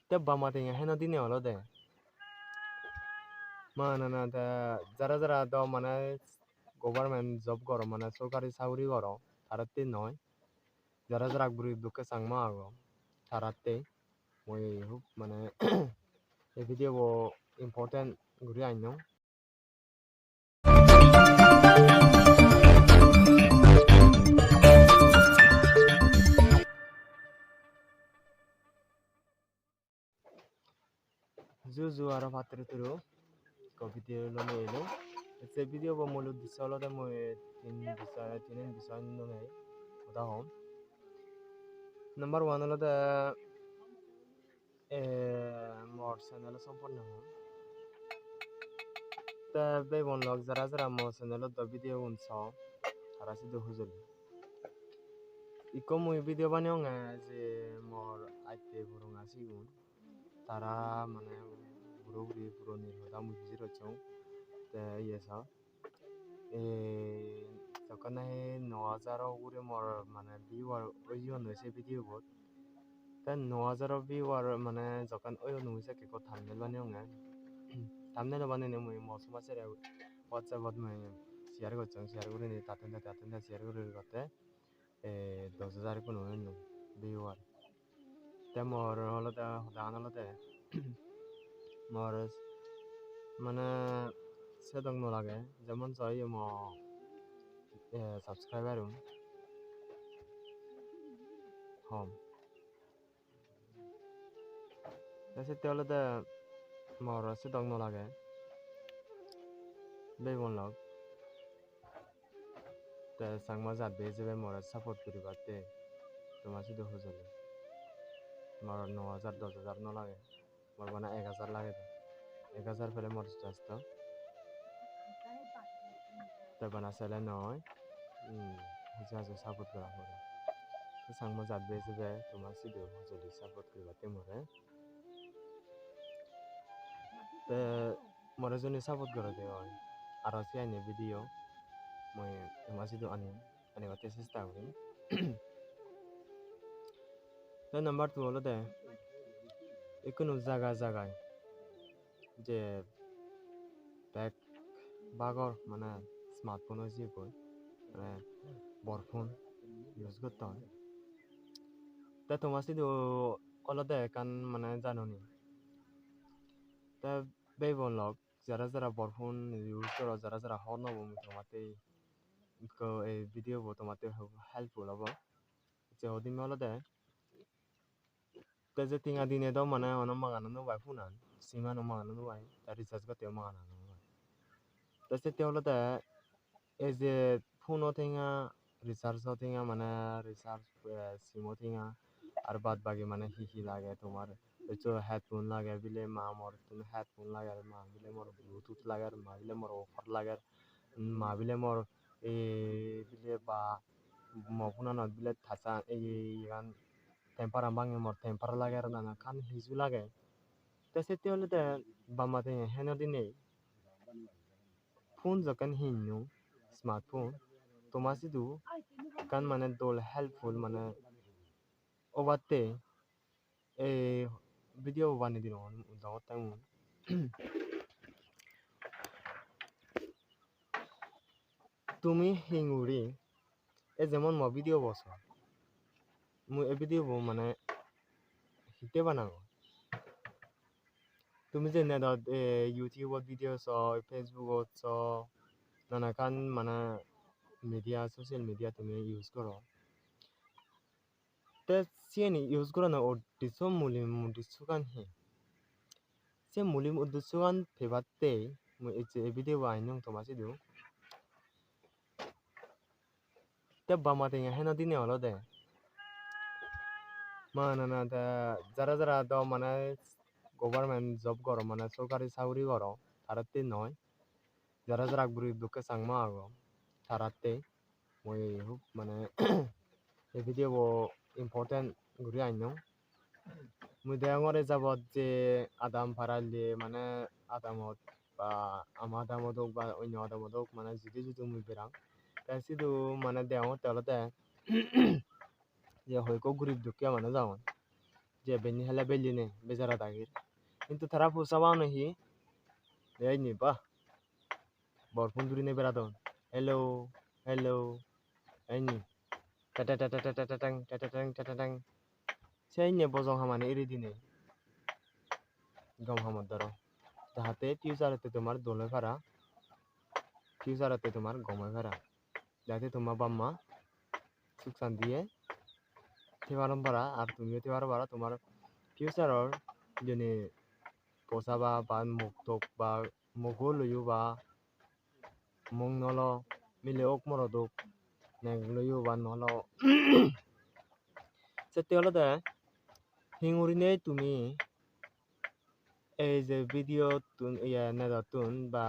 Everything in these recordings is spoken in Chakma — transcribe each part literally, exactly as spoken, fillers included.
Te bama tenga heno dine olode. Manana te jara jara do mane government job goro, mane sorkari saguri goro, taratte noi. Jara jara gurib dokke Changma agon, taratte. Mui hub mane ei video bo important guri annong. Ju ju aro patturu turu ekko video loi elong. Se video bo mul uddesho olode mui tin bisoy, tinen bisoy loi hoda hom. Number one olode, eh, mor channel-o somporno hom. Te bebon lok jara jara mo channel-ot do video gun so, tara sidu hojoli. Ikko mui video baneyonge je mor atte purona sigun. Tara mane buro buri puronir hoda mui pijedi rocchong. Te iye sa. Ei, jokkon nahi no hajaro ugure mor mane viewer oyon se video bot. Te no hajaro viewer mane jokkon oyon mui sekke ekko thumbnail baneyonge. Thumbnail baneyonge mui mo somajje re WhatsApp-ot mui share gocchong, share gurinei tattun tatte, tattun tatte share guri guri gotte, eh, dos hajar ekko no oyon viewer. Te mor olode hodagan olode mor mane sedok no lage, jemon so ye mo, eh, subscriber-un hom. Te sette olode mor sedok no lage bebon lok. Te Changma jat bej ebe more support guribatte toma sidu hojoli. Mor no hajar, dos hajar no lage, mor bana ek hajar lage de. Ek hajar pele mor jotesto. Te bana sele noi, hmm, haje haje support gora pore. Te Changma jat bej ebe toma sidu hojoli support guribatte more. Te more juni support gorede oi, aro se ene video mui toma sidu anim, anibatte chesta gorim. Te number two olode ikkunu jaga jagai je bek bagor mane smartphone oi jiyegoi, mane bor phone use gotton. Te toma sidu olode ekkan mane janoni. Te bebon lok jara jara bor phone use goro, jara jara hobor no pang mui tomatte ikko ei video bo tomatte helpful obo. Je hudi mui olode te je tenga dine do mane hono magana no pai phone-an, sim-ano magana no pai, te recharge gotteyo magana no pai. Te sette olode ei je phone-o tenga, recharge-o tenga mane recharge, eh, sim-o tenga, ar bad bagi mane hi hi lage tomar, eccho headphone lage bile ma mor headphone lager, ma bile mor bluetooth lager, ma bile mor woofer lager, ma bile mor ei bile ba mo phone-anot bile touch-an ei iyegan temper-an bange, mor temper lager, nana ekkan hiju lage. Te sette olode bamma tenga heno dinei phone jokken hinnong, smartphone, toma sidu ekkan mane dol helpful mane obatte ei video bo banei dinong, degongotte mui. Tumi hinguri ei jemon mo video bo so, mui ei video bo mane hitte banangor? Tumi je net-ot, eh, YouTube-ot video so, Facebook-ot so, nana ekkan mane media, social media tumi use goro. Te siyeni use gorana uddesho, muli uddeshogan hi? Se muli uddeshogan pebatte mui ecche ei video bo annong toma sidu. Te bamma tenga heno dine olode. Manana te jara jara do mane government job goro, mane sorkari saguri goro, taratte noi. Jara jara gurib dokke Changma agon, taratte. Mui hub mane ei video bo important guri annong. Mui degongor ei jabot je adam parallye mane adamot ba ama adamot ok ba onyo adamot ok mane judu judu mui berang. Te sidu mane degongotte olode je hoi ekko gurib dokke manuj agon. Ye benni hele belinei bejara dagir. Hintu tara posaba ono hi? Ei ni bah. Bor phone durinei beradon. "Hello, hello." Ei ni. Teteteteteteteng, teteteng, teteteng. Se inne bojong hamani eri dinei. Gom hamot doro. Jahate future-otte tomar dol oi para. Future-otte tomar gom oi para. Jahate toma bap ma suk santiye thei paron para, ar tumiyo thei paro para, tomar future-or jeni posaba ba mok tok ba mogo loyo ba mok nolo, mile ok morot ok, nek loyo ba nolo. Sette olode hingurinei tumi ei je video-ttun, iye, net-ottun ba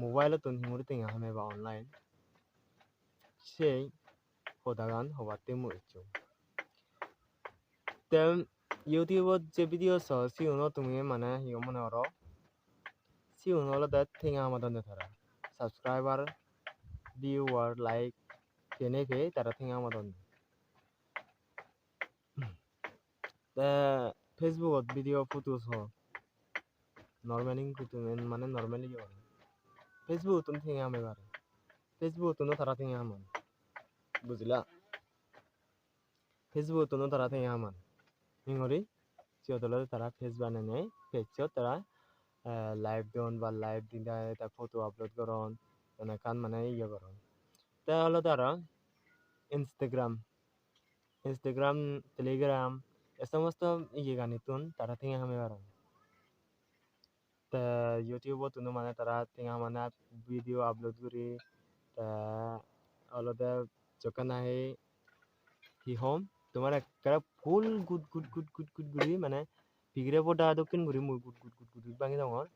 mobile-ottun hinguri tenga hameba online, sei hodagan hobatte mui icchong. Te YouTube-ot je video so, siguno tumi mane hi mone goro? Sigun olode tenga hamadonde tara. Subscriber, viewer, like, pene pei tara tenga hamadonde. Te Facebook-ot video photo so. Normal income tun mane normal iye gore. Facebook-ottun tenga hamei pare. Facebook-ottuno tara tenga haman. Bujila? Facebook-ottuno tara tenga haman. Hingori? Siyot olode tara page banenei, page-ot tara, eh, live don ba live dinei ta photo upload goron, mane ekkan mane iye goron. Te olode aro Instagram, Instagram, Telegram, ei somosto iyeganittun tara tenga hamei paron. Te YouTube-ottuno mane tara tenga mane video upload guri, te olode jokke nahi hi hom, tomar ekkere full good, good, good, good, good guri mane pigire boda dokken guri mui good, good, good, good, good bangi dongor.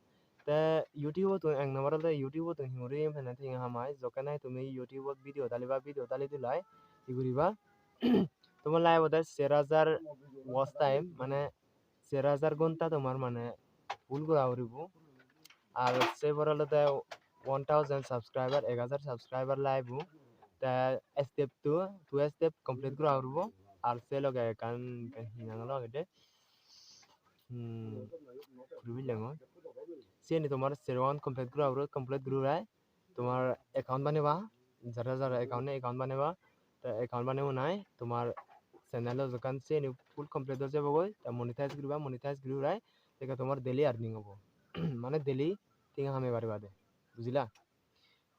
Te YouTube-ottun ek number olode YouTube-ottun hinguri mane tenga hamai, jokke nahi tumi YouTube-ot video daliba, video dali dulai, hi guriba? Tomar live ode ser hajar watch time, mane ser hajar ghonta tomar mane full gora puribo. Ar se pore olode one thousand subscriber, ek hajar subscriber live bo. Te step two, two step complete gora puribo. Ar se loge ekkan, ekkan hi nang hon agede? Hmm, guri bellengoi. Siyeni tomar ser one complete gora puribo, complete guri urai tomar account baneba, jara jara account nei, account baneba, te account banei unai tomar channel-o jokkan siyeni full complete oi jebogoi, te monetize guriba, monetize guri urai, te tomar daily earning obo, mane daily tenga hamei pariba de, bujila?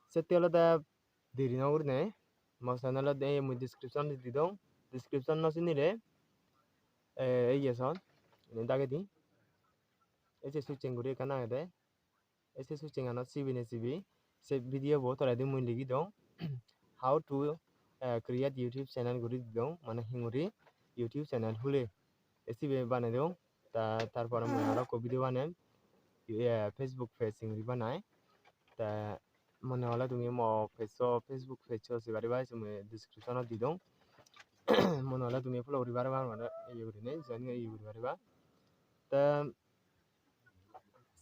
Sette olode deri no gurinei mo channel-ot, ei mui description-ot di dong, description no sinile, eh, ei ye son, indi dagedi, ei se switching guri ekkan agede, ei se switching-anot sibinei sibi, se video bo toledi mui ligi dong, how to, eh, create YouTube channel guri di dong, mane hinguri YouTube channel hule, ei sibe banei dong. Ta tar pore mui aro ekko video banem, eh, Facebook page hinguri banai. Te mone hole tumi mo page-o, Facebook page-o sei pariba, se mui description-ot di dong. Mone hole tumi follow guri pariba, mane iye gurinei, join iye guri pariba. Te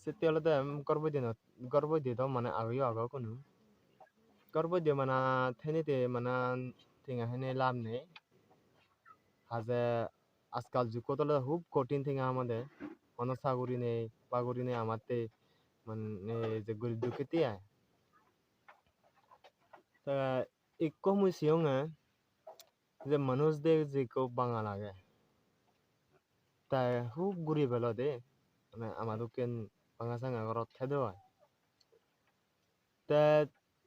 sette olode, em, ghor boide no, ghor boide do mane ageyo age hono. Ghor boide mane thenete mane tenga hene lab nei. Haje ajkal jukkot olode hub kothin tenga hamade. Hono saguri nei, baguri nei amatte, mane je gorib dukkite ai. Te ikko mui siyonge je manuj de je ikko bangal age. Te hub gurib elo de, mane ama dokken banga sanga gorot thedo ai. Te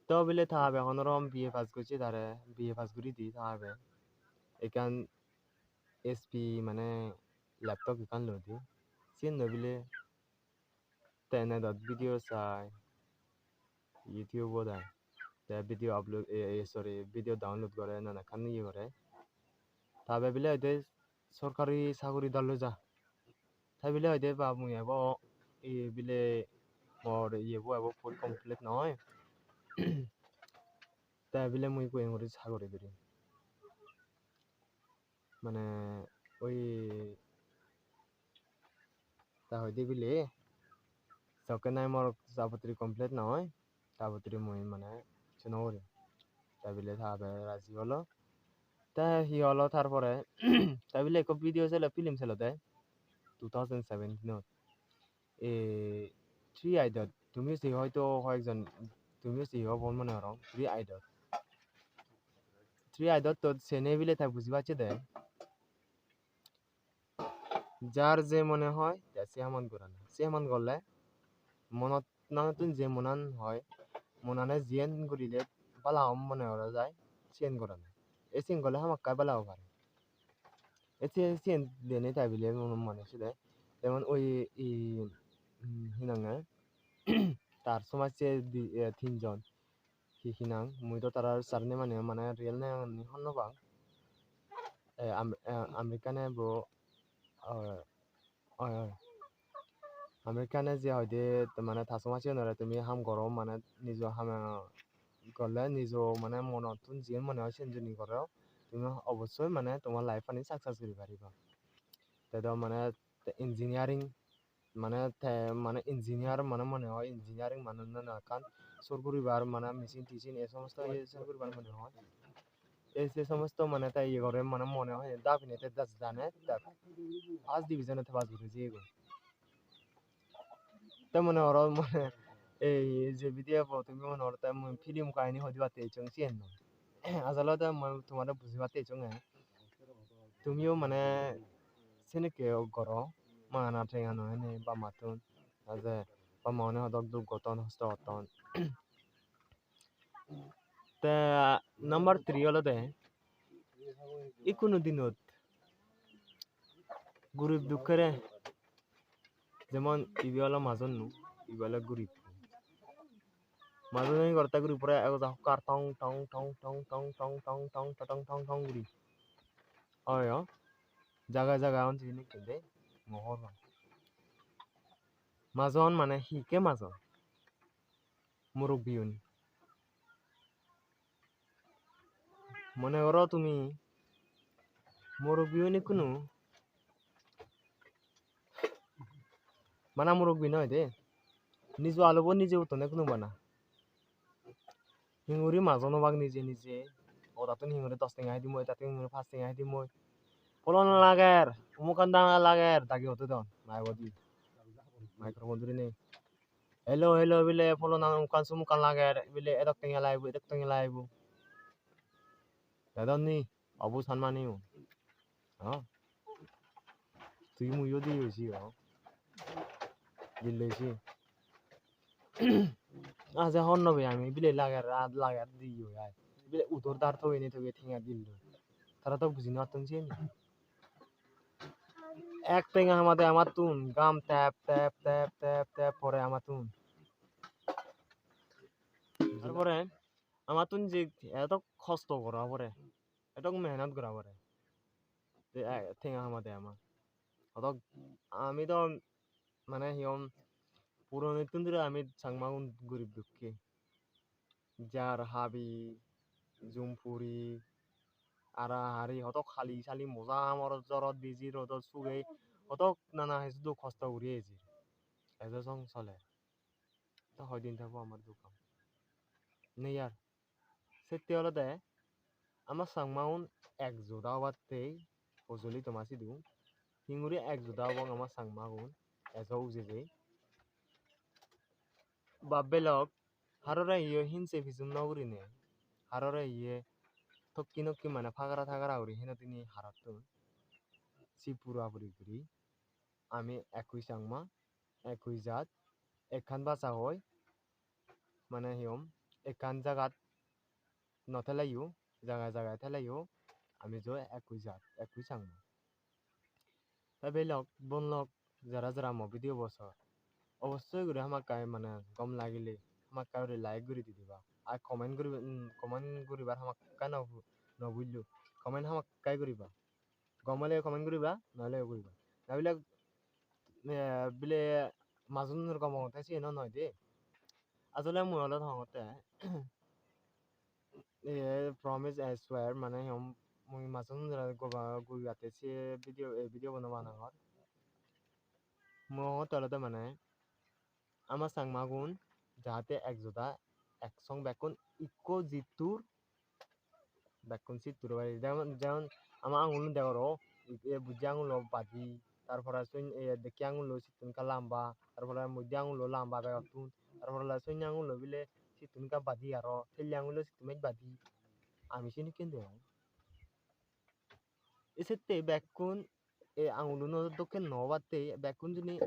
to bile ta habe hono rokom B A pass gocche tare, B A pass guri di ta habe. Ekkan H P mane laptop ekkan loi di. Siyen loi bile te net-ot video sai, YouTube-ot ai. Te video upload, eh, eh, sorry, video download gore, nana ekkan iye gore. Ta habe bile hoide sorkari saguri dalloi ja. Te bile hoide ba mui ebo, iye bile mor iyebo ebo full complete noi. Te bile mui goyem guri saguri duri. Mane oi ta hoide bile sokke nai mor jabotri complete noi, jabotri mui mane se no guri. Te bile ta habe raji olo. Te hi holo tar pore, te bile ekko video sele, film selode two thousand seventeen-ot. E, Three Idiot, tumiyo se hoito hoyekjon, tumiyo se obo mone gorong, Three Idiot. Three Idiot-ot sene bile te buji pacche de. Jar je mone hoi, te se haman gorana. Se haman gorle, monot nanottun je monan hoi, monane jiyen gurile bala hom mone gora jai, siyen gorana. E siyen gorle hamakkai bala obo pare. E se, siyen denei te bile mo-, mone side. Jemon oi, i, mm, hi nang hoi? Tar somajje di, eh, tinjon. Hi hi nang? Mui do tarar surname-ani mane real name-ani hobor no pang. Eh, Am-, eh, American-e bo, eh, oi, oi. American-e je hoide, to mane ta somajjeunore tumi ham goro, mane nijo ham, eh, gorle nijo mane monottun jiyen mone hoi siyen jodi goro, tumi obossoi mane tomar life-ani success guri pariba. Te do mane te engineering, mane te mane engineer mane mone hoi engineering mane nana ekkan sur guribar mane machine tichine ei somosto iye sur guribar mone hoi. Ei se somosto mane te iye gore mane mone hoi dapine te das jane te first division-e te pass guri jeyegoi. Te mone horo mane ei je video bo tumi mone horo te mui film kahini hoi dibatte ecchong siyen noi. Asole te mui tomare bujibatte ecchonge. Tumiyo mane senekke goro, magana tenga no ene bap mattun. Te je bap ma-une hodok duk gotton, hosto gotton. Te number three olode ikkunu dinot gurib dukkere, jemon ibe olo majonnu, ibe olo gurib. Majonnu hi gotte gurib pore ego ja hokkar tong tong tong guri. Oyo, jaga jaga on sini kinde, mohor hon. Majon mane hikke majon? Murubbiun. Mone goro tumi murubbiun ikkunu, bana murubbi noi de. Nijo alubo nije utton ikkunu bana. Hinguri majon obak nije nije. Odattun hinguri dos tenga hedi mui, odattun hinguri pach tenga hedi mui. Polona lager, umukkan dana lager, dagi hotte don. Maibo di. Microphone duri nei. Hello, hello, bile polona umukkan sumukkan lager, bile edok tenga lagibo, edok tenga lagibo. Dedon ni, Abu Sanmani un. Ha? Tui muiyo di hoisi, ha? Dil hoisi. Aje hon no be ami, bile lager, ad lager di oi ai. Bile udor dar togi ni togi tenga dil doi. Tara to buji no atton siyeni. Ek tenga hamade amattun gam tep, tep, tep, tep, tep pore amattun. Tar pore amattun je edok hosto gora pore, edok mehnat gora pore. Te, eh, tenga hamade ama. Odok ami do mane hi hom, puronittun duri ami Changmagun gurib dukke. Jar habi, jum puri, ara hari, hodok hali sali moja morot jorot biji rodot sugei, hodok nana hissu duk hosto guri ejir. Ejo song soler. To hoi din thebo amar duk am? Nei ar. Sette olode ama Changmagun ek joda obatte hojoli toma sidu. Hinguri ek joda obong ama Changmagun ejo ujei jei. Bap belok harore iye hinse pijum no gurine, harore iye tokki nokki mane pagara tagara guri hinodini harottun. Si pura puri guri ami ekkui Changma, ekkui jat, ekkan bhasha hoi, mane hi hom, ekkan jagat no theleyo, jaga jaga theleyo, ami jo ekkui jat, ekkui Changma. Te bhei lok, bon lok, jara jara mo video bo sor, obossoi guri hamakkai mane gom lagile hamakkai guri like guri di diba. Ar comment guri, mm, comment guribar hamakkai no, no bhullo. Comment hamakkai guriba. Gom ole comment guriba, no ole guriba. Na bile, eh, bile majonor gom obo te siyen o noi de. Asole mui olode hongotte, eh, promise I swear, mane hi hom, mui majonore goba-, guribatte se video, ei video bo no banangor. Mui hongotte olode mane ama Changmagun jahate ek joda, ek song bekkun ikko jittur Bekkun sittun badi, jemon, jemon ama angulun degor, o, e bujje angulo badi, tar pore suon, e, dekki angulo sittun ekka lamba, tar pore moddye angulo lamba begottun, tar pore suon angulo bile sittun ekka badi, aro telle angulo sittun bej badi. Ami sinikken degong. E sette bekkun, e anguluno dokken no obatte, bekkun juni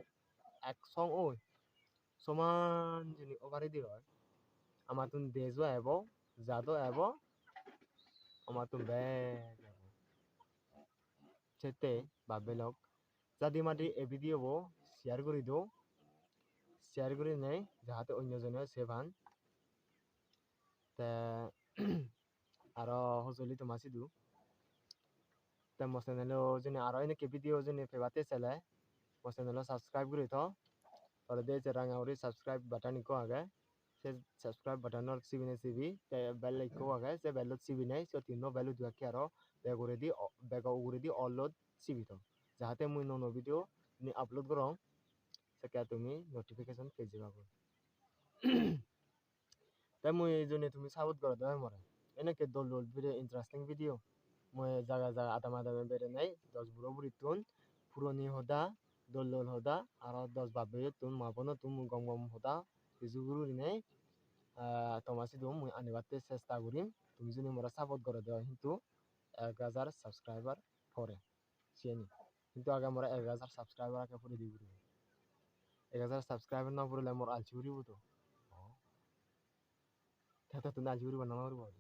ek song oi, soman juni obaredi oi, amattun dejo ebo, jado ebo, amattun bek ebo. Sette bab bei lok, jadi madi ei video bo share guri do, share gurinei jahate onyo jone sei pan. Te aro hojoli toma sidu. Te mo channel-o jeni aro enekke video jeni pebatte sele mo channel-o subscribe guri tho. Toledi je ranga guri subscribe button ikko age. Se subscribe button-ot sibinei sibi, te bell ikko age, se bell-ot sibinei, siyot tinno bell udibakke aro bego uguredi o-, bego uguredi all-ot sibi tho. Jahate mui nuo nuo video ni upload gorong, sekke tumi notification pei jebagoi. Te mui juni tumi support gorode oi more. Enekke dol dol video, interesting video. Mui jaga jaga adame adame berenei, dos buro burittun puroni hoda, dol dol hoda, aro dos bab beiyottun, ma bonottun mui gom gom hoda hiju gurinei, ah, toma sidu mui anibatte chesta gurim. Tumi juni more support gorode oi, hintu ek hajar subscriber pore siyeni. Hintu age more ek hajar subscriber age puredi guri. Ek hajar subscriber no purile mor alsi puribo to. Te tottun alsi puribo na no puribo?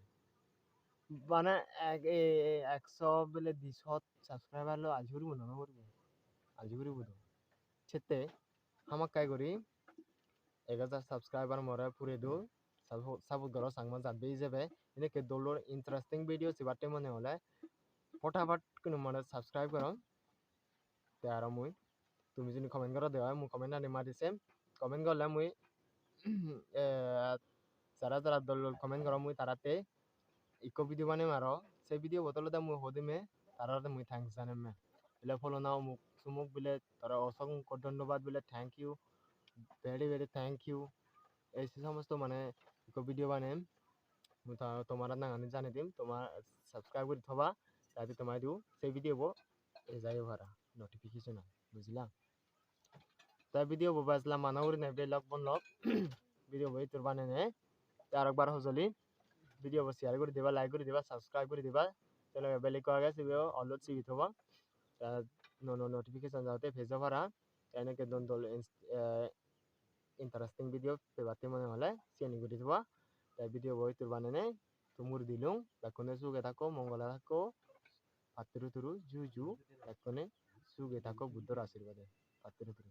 Mane ek, e, e, ekso bele di shot subscriber lo alsi puribo na no puribo? Alsi puribo to. Sette hamakkai guri ek hajar subscriber more pure dun. Sabo-, support goro Changma jat bhei ijebe. Enekke dol dol interesting video sibatte mone hole potapot kunu more subscribe goro. Te aro mui, tumi juni comment gorode oi, mui comment ani madi sem. Comment gorle mui, eh, jara jara dol dol comment goro mui taratte ikko video banem aro. Se video bot olode mui hodime tarare mui thanks janemme. Bile pholona umuk sumuk bile tore osongkho dhonnobad bile, thank you, very very thank you. Ei se somosto mane ikko video banem, mui ta-, tomare nangani jani dim, toma subscribe guri thoba, jate toma idu se video bo ejai para notification an, bujila? Te video bo bej lamba no gurinei bhei lok bon lok, video bo ittur banenei. Te arokbar hojoli, video bo share guri diba, like guri diba, subscribe guri diba. Te loge bell ikko age, sibe all ot sibi thoba. Te nuo nuo notification jate pei jei para. Te enekke dol dol ins-, eh, interesting video pebatte mone hole siyeni guri thoba. Te video bo ittur banenei thum guri dilung. Bekkune suge thakko, mongole thakko. Patturu turu, ju ju, bekkune suge thakko Buddhor ashirbade. Patturu turu.